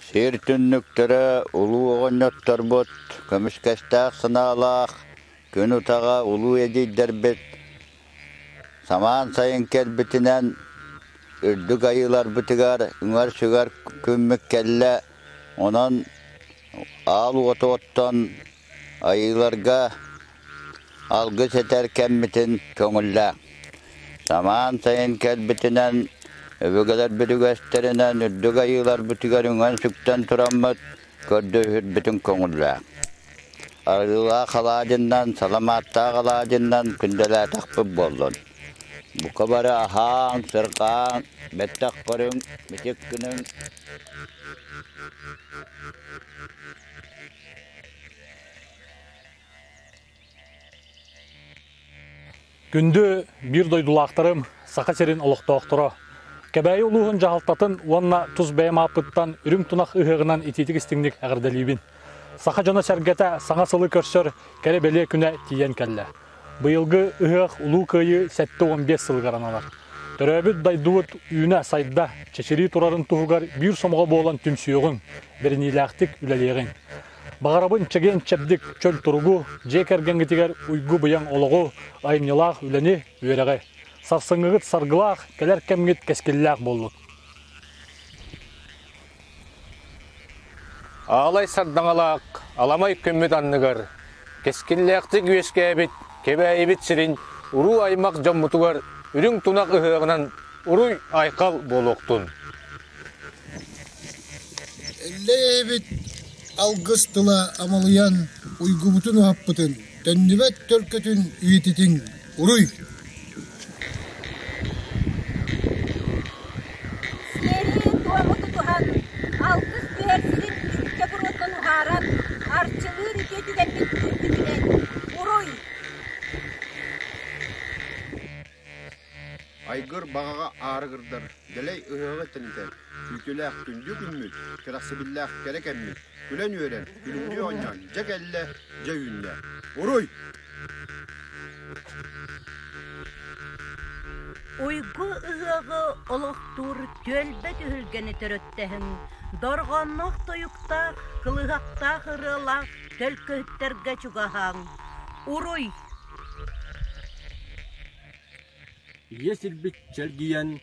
Сир түннүктэрэ улуу оҕонньотторбут көмүскэстээх санаалаах күн утаҕа улуу эдьиийдэрбит самаан сайын кэлбитинэн үрдүк айыыларбытыгар үҥэр-сүгэр күммүт кэллэ, онон аал уоту оттон айыыларга алгыс этэр кэммитин көҥүллээ. Самаан сайын кэлбитинэн өбүгэлэрбит үгэстэринэн үрдүк айыыларбытыгар үҥэн-сүктэн тураммыт көрдөһөрбүтүн көҥүллээ. Арыылаах алаадьыннан, саламааттаах алаадьыннан күндэлээтэхпит буоллун. Бука бары аһааҥ, сырҕааҥ, бэттэх көрүҥ, мичик гыныҥ. Күндү биир дойдулаахтарым, Саха сирин олохтоохторо! Кэбээйи улууһун дьаһалтатын уонна тус бэйэм ааппыттан үрүҥ тунах ыһыаҕынан итиитик-истиҥник эҕэрдэлиибин. Саха дьоно-сэргэтэ саҥа сылы көрсөр кэрэ-бэлиэ күнэ тиийэн кэллэ. Быйылгы ыһыах Улуу Кыайыы 75 сылыгар аналар. Төрөөбүт дойдубут үүнэ-сайда, чэчирии турарын туһугар биир сомоҕо буолан түмсүөҕүҥ, бэриниилээхтик үлэлиэҕиҥ. Баҕарабын чэгиэн-чэбдик чөл туругу, дьиэ кэргэҥҥитигэр уйгу-быйаҥ олоҕу, айымньылаах үлэни, үөрэҕи. Сарсыҥҥыгыт саргылаах, кэлэр кэмҥит кэскиллээх буоллун. Аалай сардаҥалаах аламай күммүт анныгар кэскиллээхтик үөскээбит Кэбээйибит сирин уруу-аймах дьоммутугар үрүҥ тунах ыһыаҕынан уруй-айхал буолуохтун! Эллэй эбит алгыс тыла амалыйан уйгубутун уһаппытын, төннүбэт төлкөтүн үйэтитиҥ, уруй! Сиэри-туому тутуһан, алгыс түһэр сирин түпкэ буруоттан уһааран, арчылыыр үтүө түгэммит үрдүтүнэн, уруй! Айгыр баҕаҕа аарыгырдар, дэлэй ыһыаҕы тэнитэр, күүтүүлээх күндү күммүт, кэрэхсэбиллээх кэрэ кэммит, күлэн-үөрэн, күлүмнүү оонньоон дьэ кэллэ, дьэ үүннэ. Уруй! Уйгу ыһыаҕы олохтуур түөлбэ түһүлгэни төрүттэһиҥ, дорҕоонноох тойуктаах, кылыһахтаах ырыалаах төлкөһүттэргэ чугаһааҥ. Уруй! Ийэ сирбит чэлгийэн,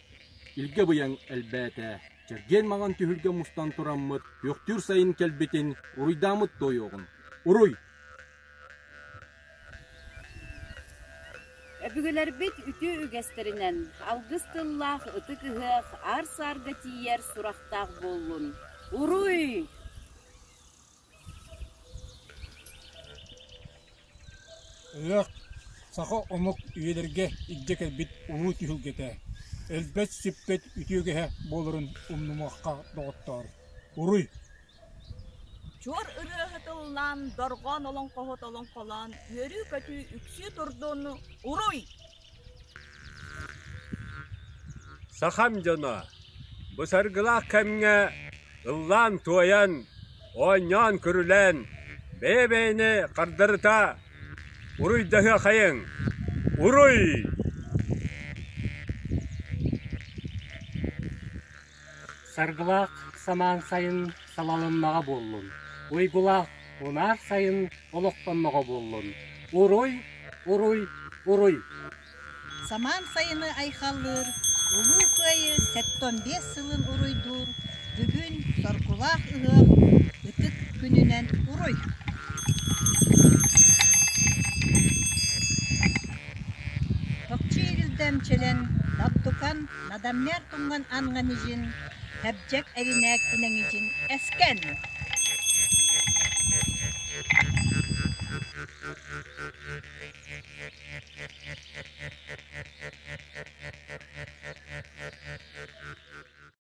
илгэ быйаҥ элбээтэ, чэлгиэн маҥан түһүлгэ мустан тураммыт, күөхтүүр сайын кэлбитин уруйдааммыт туойуоҕун. Уруй! Өбүгэлэрбит үтүө үгэстэринэн алгыс тыллаах ытык ыһыах аар-саарга тиийэр сурахтаах буоллун. Уруй! Ыһыах саха омук үйэлэргэ илдьэ кэлбит улуу түһүлгэтэ, өлбөт-сүппэт үтүө үгэһэ буоларын умнумуохха доҕоттоор! Уруй! Чуор ырыаһыт ыллаан, дорҕоон олоҥхоһут олоҥхолоон, үөрүү-көтүү үксүү турдун, уруй! Сахам дьоно, бу саргылаах кэмҥэ ыллаан-туойан, оонньоон-көрүлээн, бэйэ-бэйэни хардарыта уруйдаһыахайыҥ! Уруй! Саргылаах самаан сайын салалыннаҕа буоллун, уйгулаах унаар сайын олохтонноҕо буоллун! Уруй, уруй, уруй! Самаан сайыны айхаллыыр, Улуу Кыайыы 75 сылын уруйдуур бүгүн соргулаах ыһыах ытык күнүнэн уруй! Токчиирилдэм-челен Дабдукан Надаммер тунган анганижин Хэбдьэк эринээк инэҥижин эскен!